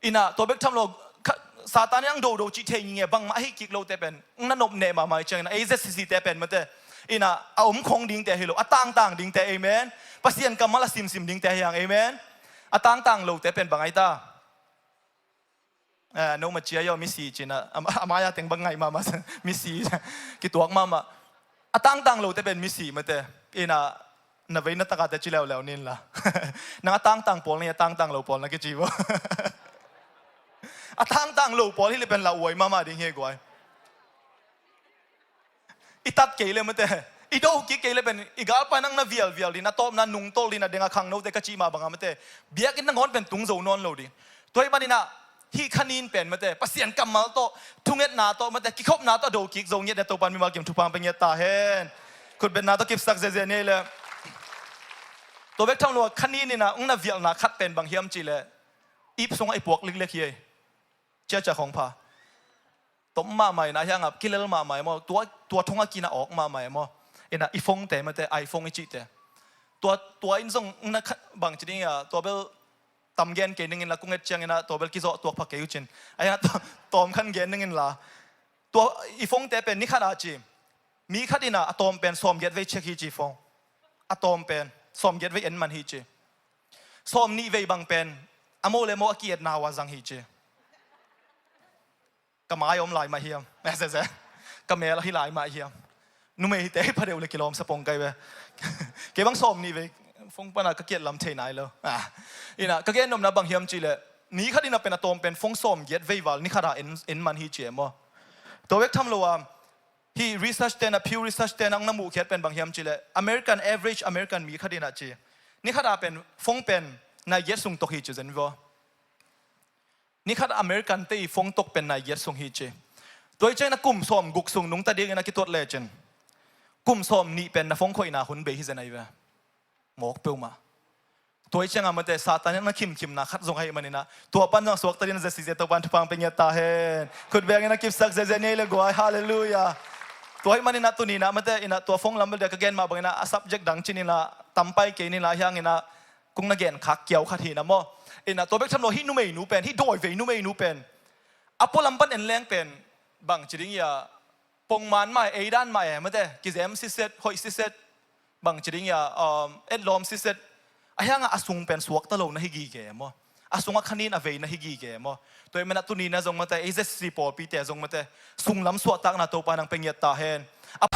Ina, tua bek tham lo, kha-, Satan in ang dodo cih thei nginge, bangmah ahi kik lote pen na nopneh mahmah hi ciangin a, ei Z C Z te pen mate. Ina, a om khong dingte hi lo, a tangtang dingte. Amen. Pasian kammal a simsim dingte hi hang. Amen. A tangtang lote pen bang ai ta? Eh, no ma cia yo, misi cina. A, a mai a teng bang ngai mama. Misi. Kituak mama. A tangtang lote pen misi mate. Ina, na vei na taka te ci leuleu nin la. Nang a tangtang pawl na hi, a tangtang lo pawl na kici bo. A tangtang lo pawl hi le pen lauhuai mama ding hi guai. I tat kei le mate, i do kik kei le pen i galpa in ang na vialvial ding, na tawpna nungtolh ding, na deng a khangnote ka cih mah bang a mate, biakinn nangawn pen tung zo nawn lo ding. Tua hi man ina, hih kha nin pen mate, Pasian kammal tawh, thungetna tawh mate, kikhopna tawh do kik zo ngiat ding a Topa in mimal kim thupha pia ngiat ta hen. Khutbetna tawh kipsak ziazia ni ei le. Tua bek tham lo a kha nin ina ang na vialhna khat pen bang hiam cih leh, ip sungah i puak liklik hi ei. Ciacia khong pha. Tom mahmah ina, hiang a kilel mahmah e maw. Tua, tua thong a kina awk mahmah e maw. Ina i phone te mate, iPhone i cihte. Tua, tua in zong na kha-, bang ci ding a, tua bel tam gen kei ning in la, kung et ciang ina tua bel kizawh tuak pha kei uh cin. A hiang a to-, tawm khan gen ning in la. Tua i phone te pen ni khat a ci. Mi khat ina a tawm pen sawm giat vei check hi ci phone. A tawm pen sawm giat vei en man hi ci. Sawm nih vei bang pen a mo le mo a ki-etna uh a zang hi ci. Ka mai om lai mah hiam? Ka mel hi lai mah hiam? Numei hite hi pha deuh le kilawm sa pong kai ve. Kei bang sawm nih vei phone pana ka ki-et lam thei nai lo. Ah. Ina, ka gen nopna bang hiam cih leh, ni khat ina pen a tawm pen phone sawm giat vei val ni khat a en, en man hi ci e maw. Tua bek tham lo a, hih research te na, Pew Research te na ang na muhkhiat pen bang hiam cih leh, American, average American mi khat ina ci, ni khat a pen phone pen nai giat sung tok hi ci zen vaw. Ni khat American te i phone tok pen nai giat sung hi ci. Tua hi ciang na kum sawm guk sung nungta dingin a kituat lecin, kum sawm nih pen na phone khoihna hun bei hi zen ahi ve. Mawk peuhmah. Tua hi ciang a mate, Satan in na khimkhimna khat zong ahi man ina, tua pan zong suakta dingin a Z C Z Topan thupha pia ngiat ta hen. Khut bengin a kipsak ziazia ni ei le guai. Halleluiah. Tua hi man ina tuni ina mate, ina tua phone lam bel dia ka gen mah bang ina a subject dang cin ina tam pai kei nin la, hiang ina kung na gen khak kiau khat hi na maw. Ina tua bek tham lo hih numeinu pen, hih dawivei numeinu pen, a pualam pan en leng pen bang ci ding ia, pongman mah e, ei dan mah e mate, kizem siset, hoih siset, bang ci ding ia, um, etlawm siset. A hiang a a sung pen suakta lo na hi gige maw. A sungah kha nin a vei na hi gige maw. Tua hi man a tuni na zong mate, ei Z C Z pawlpite zong mate, sunglam suahtakna Topa in ang pia ngiat ta hen. A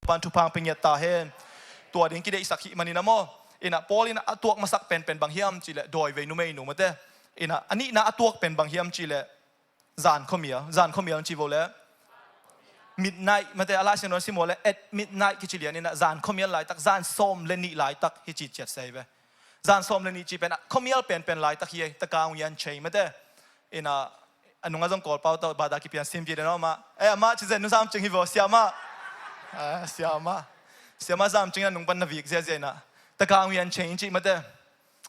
pan thupha pia ngiat ta hen. Tua ding kideihsak hi man ina maw. Ina Paul in a tuak masak penpen bang hiam cih leh dawivei numeinu mate. Ina a nihna a tuak pen bang hiam cih leh zan khuamial, zan khuamial ci vo le. midnight, mate, a Lai Siangtho sim uh leh at midnight kici lian in ah, zan khuamial laitak, zan sawm le nih laitak hi ci ciat se hi ve. Zan sawm le nih cih pen ah khuamial penpen laitak hi ei, the Kangwian Chain, mate. In ah, a nungah zong Kawlpau tawh bada kipian sim pi den aw mah. Eh, amah ci zen, nu Zam Cing hi vaw, siamah. Ah, siamah. Siamah Zam Cing in ah nung pan na vik ziazia in ah, the Kangwian Chain cih, mate.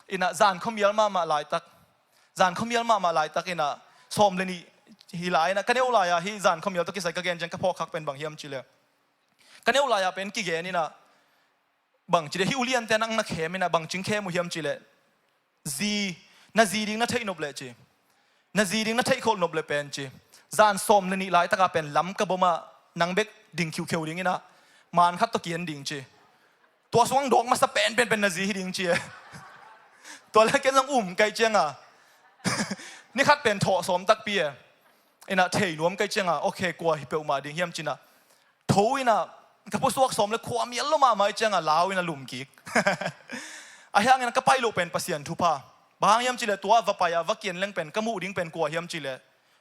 In ah zan khuamial mahmah laitak. Zan khuamial mahmah laitak in ah, sawm le nih hi lai in ah, ka neu lai-a hih zan khuamial tawh kisai ka gen ciang ka phawk khak pen bang hiam cih leh, ka neu lai-a pen kigen in ah, bang ci leh hih uliante nang na khem in ah, bang cing khem uh hiam cih leh, zi, na zi ding na theih nop leh ci. Na zi ding na theih khol nop leh pen ci, zan sawm le nih laitak ah pen Lamka bom ah nang bek ding khiukheu ding in ah, man khat tawh ki-en ding ci. Tua sungah dawk masa penpen pen na zi hi ding ci e. Tua leh ken zong um ka hih ciang a, ni khat pen thawh sawm takpi e. In ah thei nuam ka hih ciang a, okay, kua hi peuhmah ding hiam ci in ah, tho in ah, ka pusuak sawm leh khuamial lua mahmah ahih ciang a lau in ah lum kik. Ahih hangin ah ka pai loh pen Pasian thupha. Bang hang hiam cih leh tua va pai-a va ki-en leng pen ka muh ding pen kua hiam cih leh,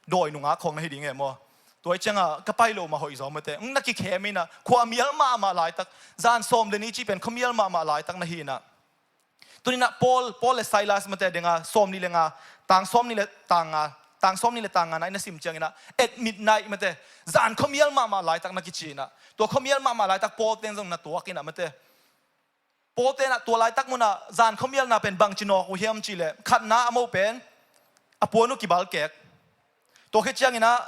dawi nungak khawng na hi ding e maw. Tua ahih ciang a ka pai loh mah hoih zaw, mate. Ong, na kikhem in ah, khuamial mahmah laitak. Zan sawm le nih cih pen khuamial mahmah laitak na hi in ah. Tuni in ah Paul, Paul le Silas, mate, ding a, sawm nih le nga, tang sawm nih le tang nga, tang sawm nih le tang nga na i na sim ciang in ah, at midnight, mate, zan khuamial mahmah laitak na kici in ah, tua khuamial mahmah laitak Paul ten zong na tuak in ah, mate. Paul ten ah tua laitak mun ah zan khuamialna pen bang ci nawk uh hiam cih leh, khatna a mo pen a puan uh kibal kek. Tua khit ciang in ah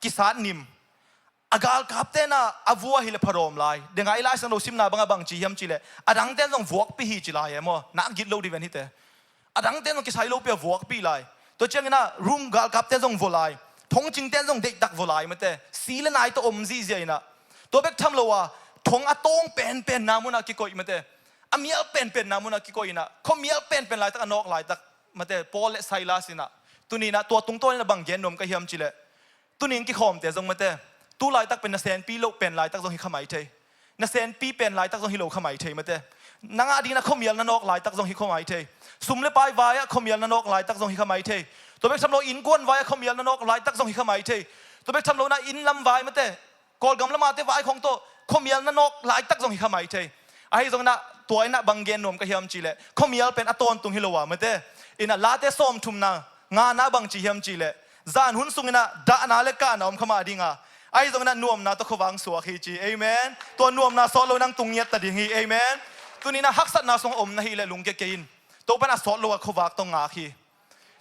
kisat nim. A galkap ten ah a vua hi leh phadawm lai. Ding a i Lai Siangtho simna bang ah bang ci hiam cih leh, a dang ten zong vuakpih hi ci lai e maw. Nak git lo ding ven hite. A dang ten zong kisai lopi a vuakpih lai. Tua ciang in ah room galkap ten zong vua lai. Thongcing ten zong deihtak vua lai, mate. Si le nai tawh om zihziah in ah. Tua bek tham lo a, thong a tawng penpenna mun ah kikoih, mate. A mial penpenna mun ah kikoih in ah, khuamial penpen laitak a nawk laitak, mate, Paul le Silas in ah. Tuni in ah tua tungtawn in ah bang gen nuam ka hiam cih leh, tuni in kikhawmte zong, mate, tu laitak pen na senpi loh pen laitak zong hi kha mai thei. Na senpi pen laitak zong hi lo kha mai thei, mate. Na ngah ding in ah khuamial na nawk laitak zong hi kha mai thei. Sum le pai vai ah khuamial na nawk laitak zong hi kha mai thei. Tua bek tham lo innkuan vai ah khuamial na nawk laitak zong hi kha mai thei. Tua bek tham lo in ah inn lam vai, mate, Kawlgam lam ah te vai khawng tawh khuamial na nawk laitak zong hi kha mai thei. Ahi zong in ah tua in ah bang gen nuam ka hiam cih leh, khuamial pen a tawntung hi lo a, mate. In ah Late sawmthumna ngana bang ci hiam cih leh, zan hun sung in ah dahna le kahna om kha mah ding a, ahi zong in ah nuamna tawh khuavak suak hi ci. Amen. Tua nuamna sawt lo in ah tung ngiat ta ding hi. Amen. Tuni in ah haksatna sung om na hih leh lungkia kei in. Topa in a sawt lo a khuavak tawh ngak hi.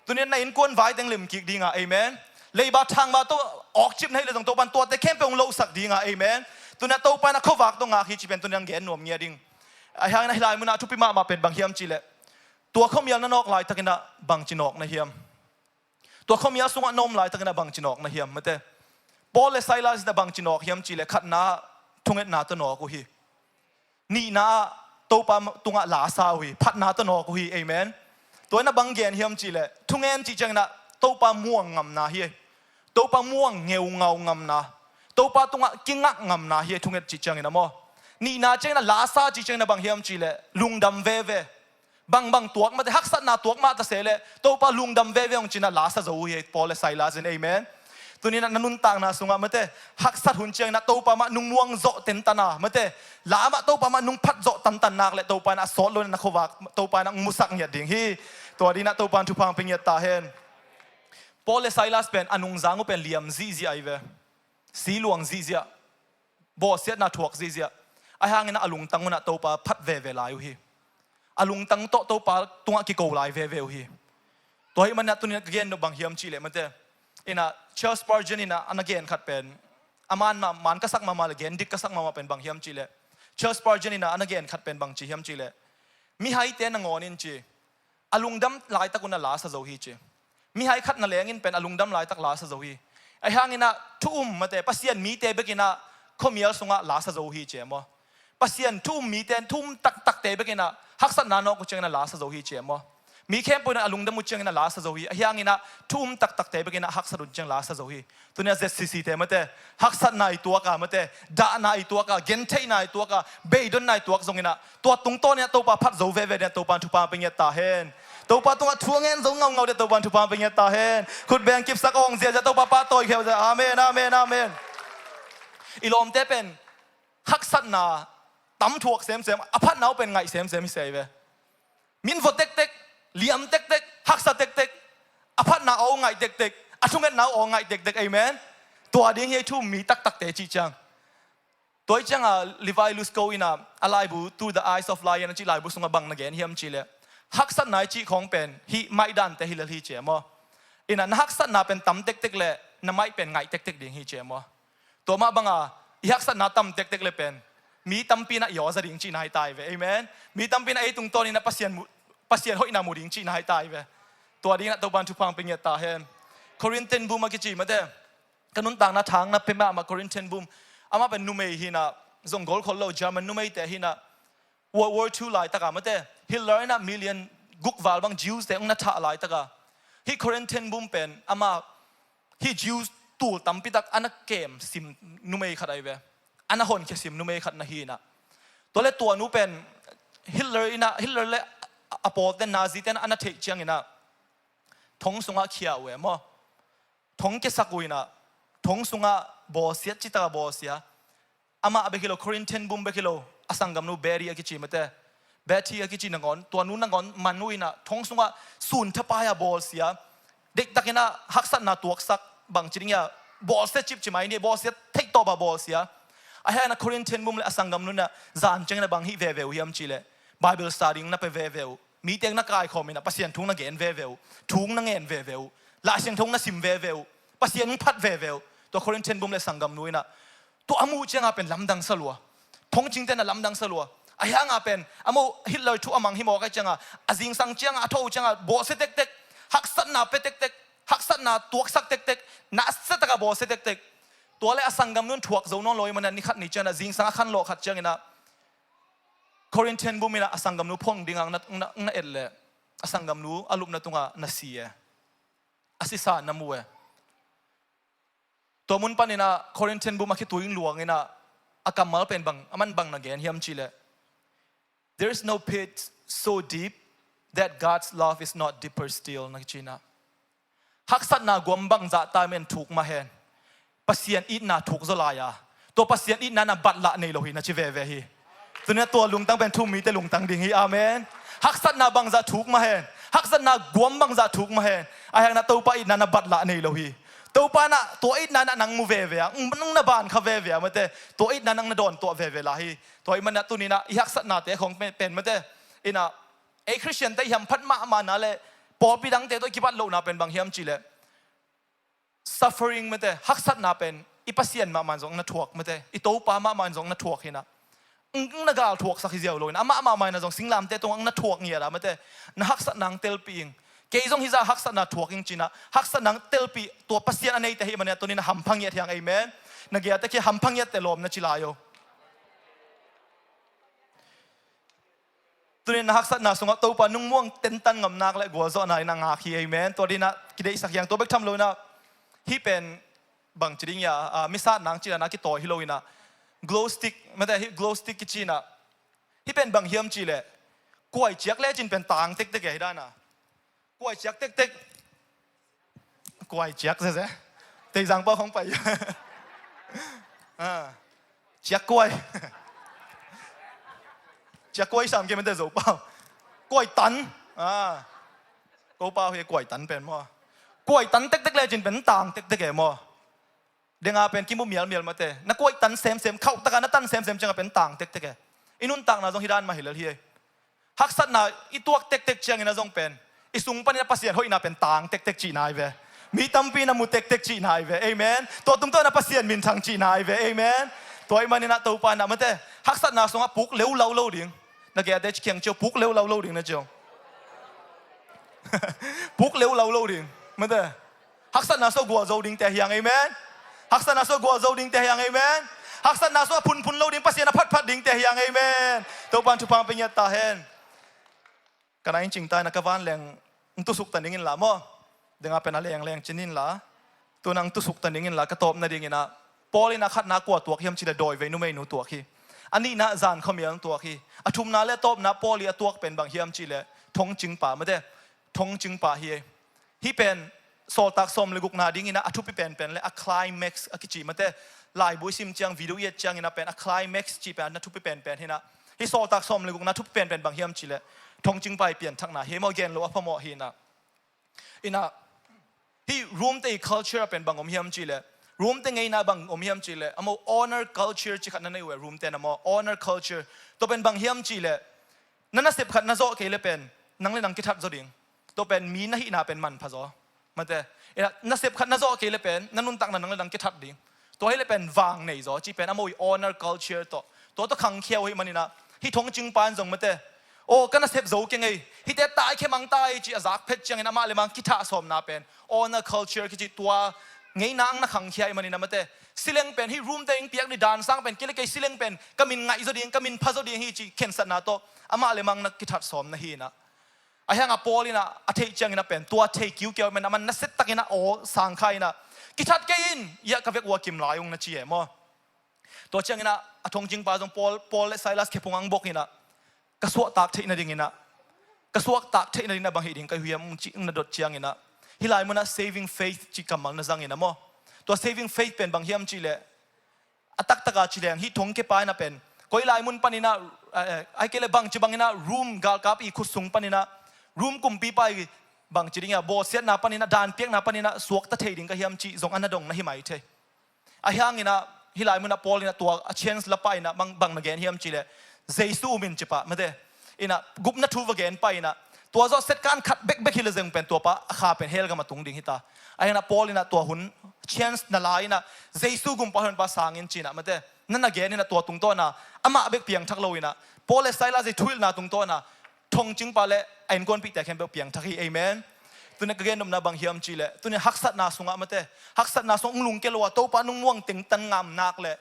Tuni in ah na innkuan vai teng lim kik ding a. Amen. Leiba thangba tawh awkcip na hih leh zong Topa in tuate khempeuh hong losak ding a. Amen. Tuni in ah Topa in a khuavak tawh ngak hi cih pen tuni in ah gen nuam ngiat ding. Ahih hangin ah hih lai mun ah thupi mahmah pen bang hiam cih leh, tua khuamial na nawk laitak in ah bang ci nawk na hiam? Tua khuamial sungah na om laitak in ah bang ci nawk na hiam, mate? Paul le Silas in ah bang ci nawk hiam cih leh, khatna ah thungetna tawh nawk uh hi. Nihna ah Topa tungah la sa uh hi, phatna tawh nawk uh hi. Amen. Tua in ah bang gen hiam cih leh, thungen cih ciang in ah Topa muang ngamna hi. Topa muang ngeungau ngamna. Topa tungah kingak ngamna hi, thunget cih ciang in ah maw. Nihna ciang in ah la sa cih ciang in ah bang hiam cih leh, lungdam veve. Bangbang tuak, mate, haksatna tuak mah ta se leh, Topa lungdam veve hong ci in ah la sa zo uh hi, Paul le Silas in. Amen. Tuni in ah na nuntakna sungah, mate, haksat hun ciang in ah Topa mah nung muang zawh tentan a, mate, la mah Topa mah nung phat zawh tantan nak leh, Topa in ah a sawt lo in ah na khuavak Topa in ah hong musak ngiat ding hi. Tua ding in ah Topa in thupha hong pia ngiat ta hen. Paul le Silas pen a nungzang uh pen liam zihziah ahi ve. Si luang zihziah. Bawhsiatna thuak zihziah. Ahih hangin ah a lungtang un ah Topa phat veve lai uh hi. A lungtang tawh Topa tungah kiko lai veve uh hi. Tua ahih manin ah tuni in ah ka gen nop bang hiam cih leh, mate, in ah Charles Spurgeon in ah a na gen khat pen, a man mah, man ka sak mahmah leh gen dik ka sak mahmah pen bang hiam cih leh, Charles Spurgeon in ah a na gen khat pen bang ci hiam cih leh, mihaite nangawn in ci, a lungdam laitak un ah la sa zo hi ci. Mihai khat na leng in pen a lungdam laitak la sa zo hi. Ahih hangin ah thu um, mate, Pasian mite bek in ah khuamial sungah la sa zo hi ci e maw. Pasian thu um mite, thu um taktakte bek in ah haksatna nawk uh ciang in ah la sa zo hi ci e maw. Mi khempeuh in ah a lungdam uh ciang in ah la sa zo hi. Ahih hangin ah thu um taktakte bek in ah haksat uh ciang la sa zo hi. Tuni in ah Z C C te, mate, haksatna i tuak a, mate, dahna i tuak a, gentheihna i tuak a, beidonna i tuak zong in ah, tua tungtawn in ah Topa phat zo veve ding in ah Topa in thupha pia ngiat ta hen. Topa tungah thu a ngen zo ngaungau ding in ah Topa in thupha pia ngiat ta hen. Khut beng kipsak, awng ziahziah, Topa pahtawi khia un. Amen, amen, amen. I lawmte pen haksatna tam thuak semsem, a phatna uh pen ngaih semsem hi se hi ve. Min vua tektek, liam tektek, haksa tektek, a phatna aw ngaih tektek, a thungetna aw ngaih tektek. Amen. Tua ding hi thu mi taktakte cih ciang. Tua hi cianga Levi Lusko in a, a laibu Through the Eyes of Lion a cih laibu sungah bang na gen hiam cih leh, haksatna i cih khawng pen hih maih dante hi lel hi ci e maw. In a na haksatna pen tam tektek leh na maih pen ngaih tektek ding hi ci e maw. Tua mah banga i haksatna tam tektek leh pen mi tampi in a i aw za ding cihna hi ta hi ve. Amen. Mi tampi in a ei tungtawn in a Pasian mu, Pasian hoihna mu ding cihna hi ta hi ve. Tua ding in a Topan thupha hong pia ngiat ta hen. Corinthian bum a kici mate. Ka nuntakna thang na pia mahmah Corinthian bum. Amah pen numei hi in a, zong gol khol lo German numeite hi in a, World War Two laitaka mate, Hitler in a million guk val bang Jews te hong na thah laitaka, hih Corinthian bum pen amah hih Jews tul tampi tak a na kem sim numei khat ahi ve. A na honkhia sim numei khat na hi in a. Tua leh tua nu pen Hitler in a, Hitler leh a pawlte, Nazi te in a na theih ciangin a thong sungah khia uh e maw. Thong kiasak uh in a, thong sungah bawlsia, citaka bawlsia. Amah bek hi lo, Corinthian bum bek hi lo, a sanggamnu Betty a kici mate. Betty a kici nangawn, tua nu nangawn man uh in a, thong sungah sun thapai a bawlsia. Deihtakin a haksatna tuaksak bang ci ding hia, bawlsia cipcip mai ni, bawlsia theihtawp a bawlsia. Ahih hangin a Corinthian bum leh a sanggamnu in a zan ciangin a bang hih veve uh hiam cih leh, Bible study na pia veve uh. Mite na kaikhawm in a Pasian thu na gen veve uh, thu na ngen veve uh, Lai Siangtho na sim veve uh, Pasian hong phat veve uh. Tua Corinthian bum leh sanggamnu in a, tua a muh cianga pen lamdang sa lua. Thongcingte in a lamdang sa lua. Ahih hanga pen amau Hitler thu a mang hi mawk ahih cianga, a zingsang cianga, a tho uh cianga bawlsia tektek, haksatna pia tektek, haksatna tuaksak tektek, nasia taka bawlsia tektek. Tua leh a sanggamnu in thuak zo nawn lo ahih manin a ni khat ni ciangin a zingsang a khanlawh khat ciangin a Corinthian bum in a a sanggamnu phone dinga na, na, na et leh, a sanggamnu a lupna tunga na si e. A sisa na mu e. Tua mun panin a Corinthian bum a khitui in luang in a, a kammal pen bang, aman bang na gen hiam cih leh, "There is no pit so deep that God's love is not deeper still," na kici in a. Haksatna guam bangzah ta men thuk mah hen, Pasian itna thuk zaw lai a, tua Pasian itna in a batlah nei lo hi na ci veve hi. Tuni a tua lungtang pen thu-um mite lungtang ding hi. Amen. Haksatna bangzah thuk mah hen, haksatna guam bangzah thuk mah hen, ahih hangin a Topa itna in a batlah nei lo hi. Topa in a tua itna in a nang mu veve a, nang na ban kha veve a mate, tua itna in a nang na dawntuah veve lai hi. Tua ahih manin a tuni in a i haksatnate khawng pen, pen mate, in a, ei Khristiante i hamphat mahmahna leh pawlpi dangte tawh i kibat lohna pen bang hiam cih leh, suffering mate, haksatna pen i Pasian mahmah in zong na thuak mate, i Topa mahmah in zong na thuak hi in a. Ng, ng na gal thuaksak hi ziau lo in a, amah mahmah in a zong singlamteh tungah ng na thuak ngiat a mate, na haksatna ng telpih ing. Kei zong hih zah haksatna thuak ing ci in a, haksatna ng telpih tua Pasian a neite ahih manin a tuni in a hampha ngiat hi hang. Amen. Na gei a tek hi, hampha ngiat teh lawm, na ci lai o. Tuni in a haksatna sungah Topa nungmuang tentan ngam nak leh gualzawhna in a ngak hi. Amen. Tua ding in a kideihsak hi hang. Tua bek tham lo in a, hih pen bang ci ding hia, a, mi satna ang ci dan a kitawi hi lo in a, glow stick mate, hih glow stick kici in a, hih pen bang hiam cih leh, kuai ciak lecin pen tang tektek e, hih dan a. Kuai ciak tektek. Kuai ciak zeze. Teizang pau khong pai. Ah. Ciak kuai. Ciak kuai sam ke mate Zopau. Kuai tan. Ah. Ko pau hi kuai tan pen maw. Kuai tan tektek lecin pen tang tektek e maw. Denga pen kimu mialmial mate. Na kuai tan semsem, khauh taka na tan semsem cianga pen tang tektek e. I nuntakna zong hih dan mah hi lel hi e. Haksatna i tuak tektek ciangin a zong pen, i sung panin a Pasian hoihna pen tang tektek cihna hi ve. Mi tampi in a mu tektek cihna hi ve. Amen. Tua tungtawn a Pasian minthang cihna hi ve. Amen. Tua ahih manin a Topa in a mate, haksatna sungah puk leulau lo ding. Na gei a te kiang ciau, puk leulau lo ding na ciau. Puk leulau lo ding. Mate. Haksatna sungah gualzo dingte hi hang, amen. Haksatna sungah gualzo dingte hi hang, amen. Haksatna sungah phunphun lo ding, Pasian a phatphat dingte hi hang, amen. Topan thupha pia ngiat ta hen. Ka na in cing ta in a, ka vanleng ng tusuk ta ning in la maw. Denga pen a lengleng cin in la. Tu-in ng tusuk ta ning in la, ka tawpna dingin a, Paul in a khatna kua tuak hiam cih leh dawivei numeinu tuak hi. A nihna zan khuamial tuak hi. A thumna le a tawpna Paul i a tuak pen bang hiam cih leh thongcingpa mate. Thongcingpa hi. Hih pen Sawltak sawm le gukna dingin a, a thupi penpen le a climax a kici mate. laibu i sim ciang, video i et ciangin a pen a climax cih pen a na thupi penpen hi in ah. Hih Sawltak sawm le gukna thupi penpen bang hiam cih leh thongcingpa i pianthakna hi maw, gen lo a phamawh hi in ah. In ah, hih Rome te i culture a pen bang om hiam cih leh, Rome te ngeina bang om hiam cih leh, amau honor culture cih khat na nei uh e, Rome te na maw, honor culture. Tua pen bang hiam cih leh, na nasep khat na zawh kei le pen nang le nang kithat zaw ding. Tua pen mi na hihna pen manpha zaw. Mate, in ah, nasep khat na zawh kei le pen na nuntakna nang le nang kithat ding. Tua hi le pen vang nei zaw, cih pen amau i honor culture tawh, tua tawh khangkhia uh ahih manin ah, hih thongcingpa in zong mate, aw, ka nasep zo keng ei, hihte tai khe mang tai, cih a zak phet ciangin amah le mang kithah sawmna pen honor culture kici, tua ngeina ang na khangkhia ahih manin ah mate, sileng pen hih Rome te ing piak ni dan sang pen kei le kei sileng pen ka min ngaih zaw ding, ka min pha zaw ding hi, cih khensatna tawh amah le mang na kithat sawm na hi in ah. Ahi hang a Paul in ah a theih ciangin a pen tua thei kiukiau, men a man nasia takin a aw sang kha in ah, kithat kei in, ia ka vek ua kim lai ung, na ci e maw. Tua ciangin ah a thongcingpa zong Paul, Paul le Silas khephung ang bok in ah, ka suahtak theih nadingin ah, ka suahtak theih nadingin ah bang hih ding ka hiam, ung ci, ung na dot ciangin ah, hih lai mun ah saving faith cih kammal na zang in ah maw. Tua saving faith pen bang hiam cih leh, a taktak a ci leng hih thongkiapa in a pen koi lai mun panin ah, eh, eh, ahih kei leh bangci bangin ah Rome galkap i khut sung panin ah, Rome kumpipa i bangci ding a bawlsiatna panin ah, danpiakna panin ah suakta thei ding ka hiam cih zong a na dong na hi mai thei. Ahi hangin ah hih lai mun ah Paul in ah tua a chance la pah in ah bang, bang na gen hiam cih leh, Jesu min ci pah, mate, in ah gupna thu va gen pah in ah, tua zawh set kan khat bekbek hi le zong pen tua pa a kha pen hell gam a tung ding hi ta. Ahi hang in ah Paul in ah tua hun chance na la in ah, Jesu gumpa honpa sang in ci in ah mate, na na gen in ah tua tungtawn ah amah bek piangthak lo in ah, Paul le Silas i thuhilhna tungtawn ah thongcingpa le a innkuanpihte khempeuh piangthak hi. Amen. Tuni a ka gen nopna bang hiam cih leh, tuni a haksatna sungah mate, haksatna sungah ung lungkia lo a Topa nung muang teng tan ngam nak leh,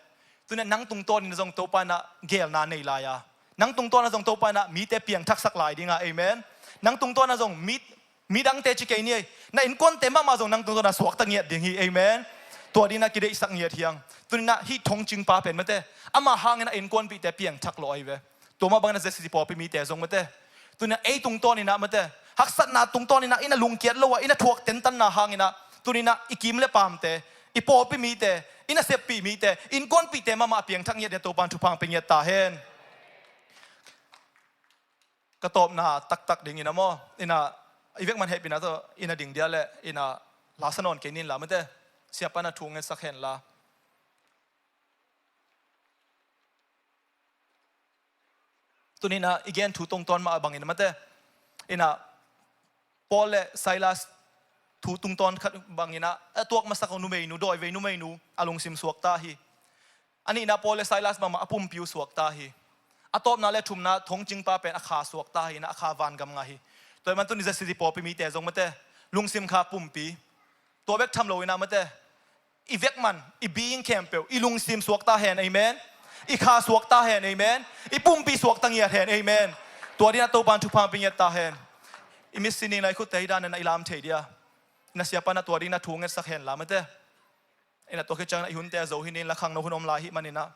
tuni a nang tungtawn in ah zong Topa in ah geelna nei lai a, nang tungtawn ah zong Topa in ah mite piangthaksak lai ding a. Amen. Nang tungtawn ah zong mi, midangte ci kei ni ei, na innkuante mahmah zong nang tungtawn ah suakta ngiat ding hi. Amen. Tua ding in ah kideihsak ngiat hi hang. Tuni in ah hih thongcingpa pen mate, amah hangin a innkuanpihte piangthak lo ahi ve. Tua mah bangin ah Z C C pawlpi mite zong mate, tuni in ah ei tungtawn in ah mate, haksatna tungtawn in ah i na lungkiat lo a, i na thuak tentanna hangin ah, tuni in ah i kim le paamte, i pawlpi mite, i naseppih mite, innkuanpihte mahmah a piangthak ngiat ding a Topa in thupha hong pia ngiat ta hen. Ka tawpna taktak ding in ah maw, in ah, i vekman hehpihna tawh i na ding dia leh, in ah, la sa nawn kei ning la mate, siapa in ah thu ngetsak hen la. Tuni in ah i gen thu tungtawn mah bangin ah mate, in ah, Paul le Silas thu tungtawn khat bangin ah, a tuak masak uh numeinu, dawivei numeinu a lungsim suakta hi. A nihna Paul le Silas mahmah a pumpi uh suakta hi. A tawpna le thumna thongcingpa pen a kha suakta hi in ah, a kha vangam ngah hi. Tua ahih man tuni Z C C pawlpi mite zong mate, lungsim kha pumpi. Tua bek tham lo in ah mate, i vekman, i being khempeuh, i lungsim suakta hen, amen. I kha suakta hen, amen. I pumpi suakta ngiat hen, amen. Tua ding in ah Topa in thupha hong pia ngiat ta hen. I mit si ning la, i khutte hi dan in ah i lam thei dia. Na siapa in ah tua ding in ah thu ngetsak hen la mate. In ah tua khit ciangin ah i hunte a zo hi ning la, khangno hun om lai ahih manin ah.